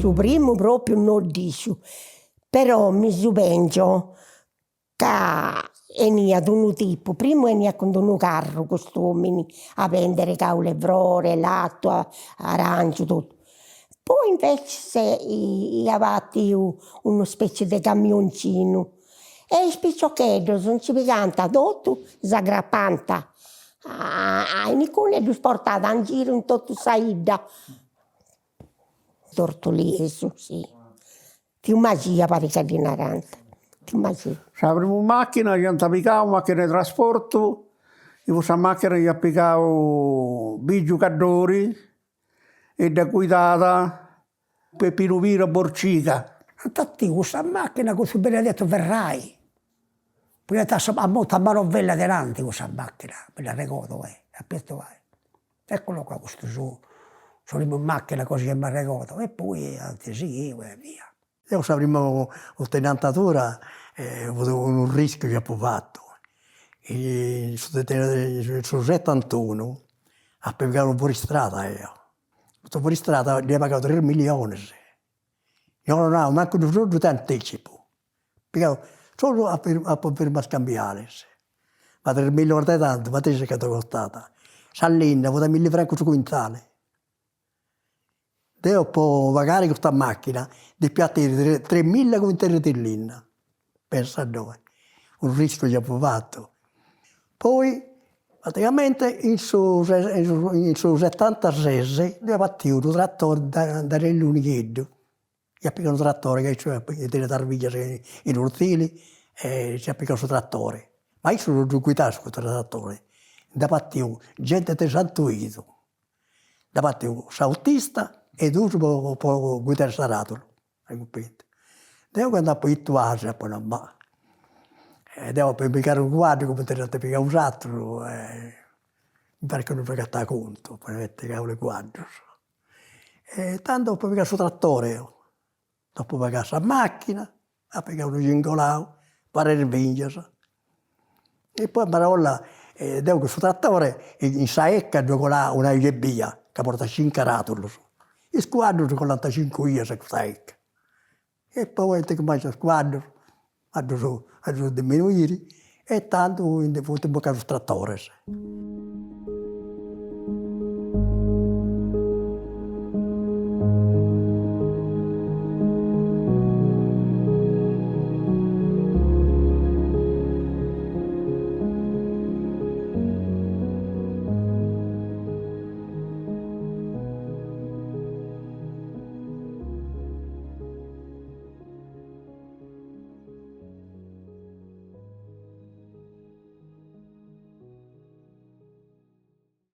Su primu propriu no dd'isciu, però mi subengio ca 'eniat unu tipu, primu 'eniat cun d'unu carru cust'omini a bendere caule 'e frore, latu, arangiu, totu. Poi invecias iat batiu unu specie de camioncinu e is piciocheddos nci pigant totu, s'agrapant a inguni e ddus portat in giru in totu sa 'idda. Tortoliesu, si. Tiu Masia parit ca ddi narant, tiu Masia. Sa primu macchina chi iant pigau, macchina de trasportu, fut sa macchina chi iat pigau Bigiu Caddori e dda guidat Pepinu Pira Borciga. Ant 'atiu cussa macchina cun su Benedetto Ferrai, poniant a motu a manovella adenanti cussa macchina, mi dd'arregodu eh, apetu Eccolo qua custu su sa primu macchina cosa chi m'arregodo e poi ant sighiu e via. Deu sa primu tenantadura fut unu rischiu chi apu fatu, in su in su setantunu apu pigau unu fuoristrada deu, custu fuoristrada dd'ia pagau tres millionis, no donau mancu unu soddu de anticipu, pigau solu apu firmau is cambialis, ma tres millionis de tandu, matessi cantu costat, sa linna fut a milli francus su quintali. Deu po pagare custa macchina depia 'atiri tremilla quintalis de linna, pensaddoi, unu rischiu chi apu fatu. Poi praticamente in su in su setantases ddoi at 'atiu unu trattori Danielinu Nigheddu, iat pigau unu trattori ca issu teniat is bingias in Ortili e s'iat pigau su trattori, ma issu non ddu guidat custu trattori, nd'at 'atiu genti de Santu 'Idu Nd'at 'atiu s'autista e duus po po guidai s'aradulu, ai cumpridu. Deu candu apu 'idu 'asi apu nau, ma deu apu pigau unu cuaddu cumenti nd'ant pigau is aterus e mi parit chi non ddoi contu, apu nau ita cavulu 'e cuaddus. E tandu apu pigau su trattori 'eu Dopu pagà sa macchina, apu pigau unu cingolau po arai is bingias. E poi amarolla deu cun su trattore in sa 'ecca ddoi colà una 'ia ebbia, ca portat cincu aradulus. Is cuaddus colant cincu 'ias cun sa 'ecca. E poi ant cuminzau is cuaddus a ddus a ddus diminuiri e tandu ndi funt imbucaus is tratores.